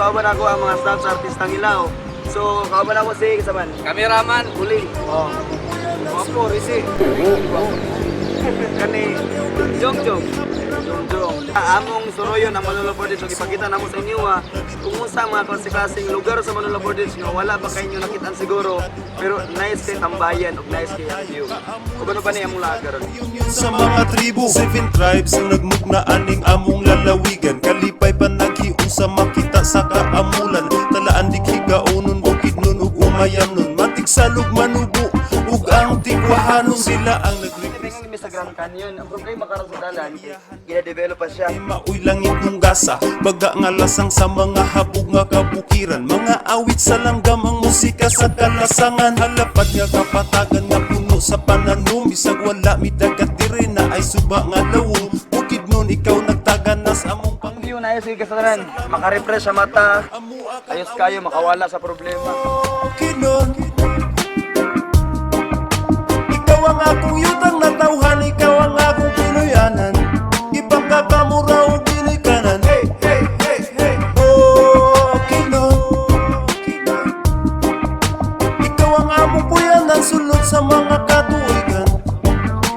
Kauban ako ang mga staff sa Artistang Hilaw. So, kauban ako si kasaman. Cameraman. Uling. Oh. Wapo, Risi. Kani Jong Jong. Jong Jong. Among suroyon ang Manolo Fortich. So, ipakita namo sa inyo kung unsa mga klase-klaseng lugar sa Manolo Fortich nga wala pa kayo nakitaan siguro, pero nice kay tambayan ug nice kay ang view. Ug ano pa ni among lagar? Sa mga tribo, seven tribes ang nagmugna aning among lalawigan. Kalipay pa naghiusa makita sa kaamulan. Talaan di higaonon, bukid nun ug umayam nun. Matigsalog manubo ug ang tigwahanon sila ang nagrepresent. Tingnan mi sa Grand Canyon. Ang problema karon sa dalan kay gina-develop pa siya. Maoy langit nung gasa, baga nga lasang sa mga habog nga kabukiran. Mga awit sa langgam ang musika sa kalasangan. Halapad nga kapatagan nga puno sa pananom. Bisag wala mi dagat dire na ay suba nga lawom. Bukid nun ikaw nagtaganas among Ang view na ayos kay kasalanan. Maka-refresh sa mata. Amua ka Ayos kayo makawala sa problema. Bukidnon. Ikaw ang akong yutang natawhan, ikaw ang akong Pinoyanan. Ipagkakamura o ginikanan. Hey, hey, hey, hey. Bukidnon. Ikaw ang among puyanan, sulod sa mga katuigan.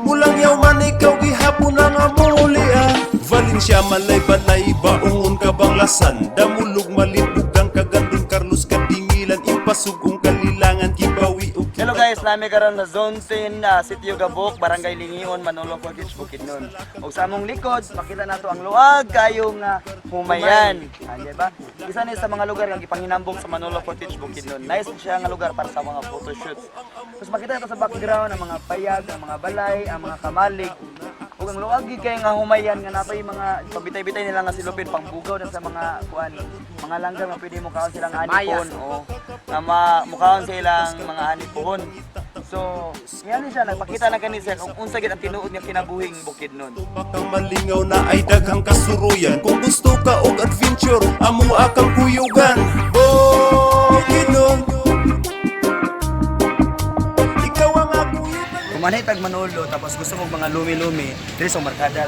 Mulang yaw man ikaw gihapon ang among ulian. Valencia, Malay, Balay, Baungon, Kabanglasan. Damulog, Malibugan, Kagandong, Carlos, Kadingilan. Impasugong, Kalilangan, Kibawi, ug Hello guys, nami karon sa Zone 10, Sitio Gabok, Barangay Lingion, Manolo Fortich, Bukidnon. Ug sa among likod, makita nato ang luag kayong humayan. Di ba? Isa ni sa mga lugar nga gipanginambong sa Manolo Fortich, Bukidnon. Nice siya nga lugar para sa mga photoshoots. Tapos makita nato sa background ang mga payag, ang mga balay, ang mga kamalig. Ug ang luag gyud kay nga humayan nga napay mga pabitay-bitay nila nga silupin pangbugaw na sa mga kuan, mga langgam nga pwede mo kaon silang anipon o nga mukhaon sa ilang mga anipuhon. So, yan siya nagpakita na kani siya kung unsa gid ang tinuod nga kinabuhing Bukidnon. Kang malingaw na ay daghang kasuruyan. Kung gusto ka og adventure, amo akang kuyugan. Bukidnon. Ikaw ang akong yutang Kung manay tag Manolo tapos gusto mo mga lumi-lumi, diri sa Markada.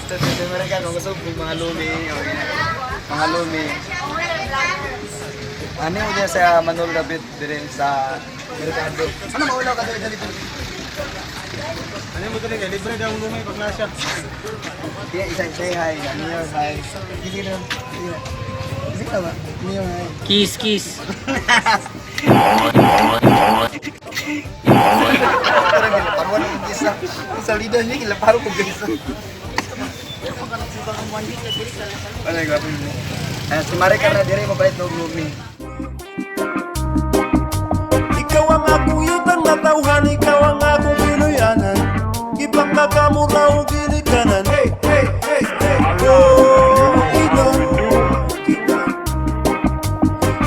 Sa Amerika, kung gusto mo mga lumi, o mga lumi. Ano mo dyan sa Manolo David dire sa Mercado? Ano maulaw ka dali dali? Ano mo talaga, libre daw ang lumay pag nasa. Iya, isa say hi. Ano yun, hi. Sige na. Sige na. Sige na ba? Ano yun, hi. Kiss, kiss. Parang gila, ng isa. Sa leader niya, gila, parang kong gisa. Wala, gwapo yun. Si Maricar na dire mo palit og lumi. Ikaw ang akong yutang natawhan, ikaw ang akong Pinoyanan. Ipagkakamura o ginikanan. Hey, hey, hey, hey. Bukidnon.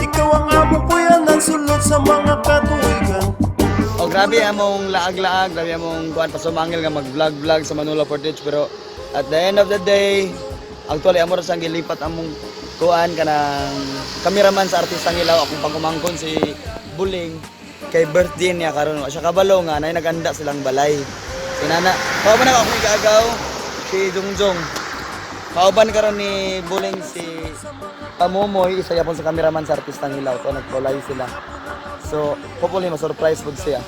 Ikaw ang among puyanan, sulod sa mga katuigan. Oh, grabe among laag-laag, grabe among kuan pasumangil nga mag-vlog-vlog sa Manolo Fortich, pero at the end of the day, actually amo ra sang gilipat among kuan kanang cameraman sa Artistang Hilaw, akong pangumangkon si Buling kay birthday niya karon. Wa siya kabalo nga nay naganda silang balay. Si Nana, kauban na ako igaagaw si Jungjong. Kauban karon ni Buling si Pamumoy, isa yapon sa cameraman sa Artistang Hilaw to nagkulay sila. So, hopefully ma-surprise pud siya.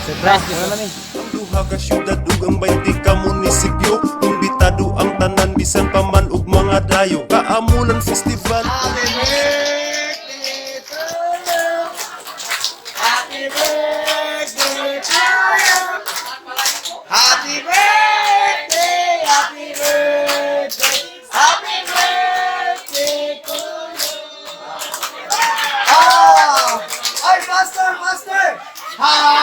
Surprise ano na ni? Ang duha ka syudad ug ang 20 ka munisipyo. Imbitado ang tanan bisan pa man og mga dayo. Kaamulan Festival. Happy birthday to you. Happy birthday to you. Happy birthday, happy birthday, happy birthday to you. Ah! Ay, master, master! Happy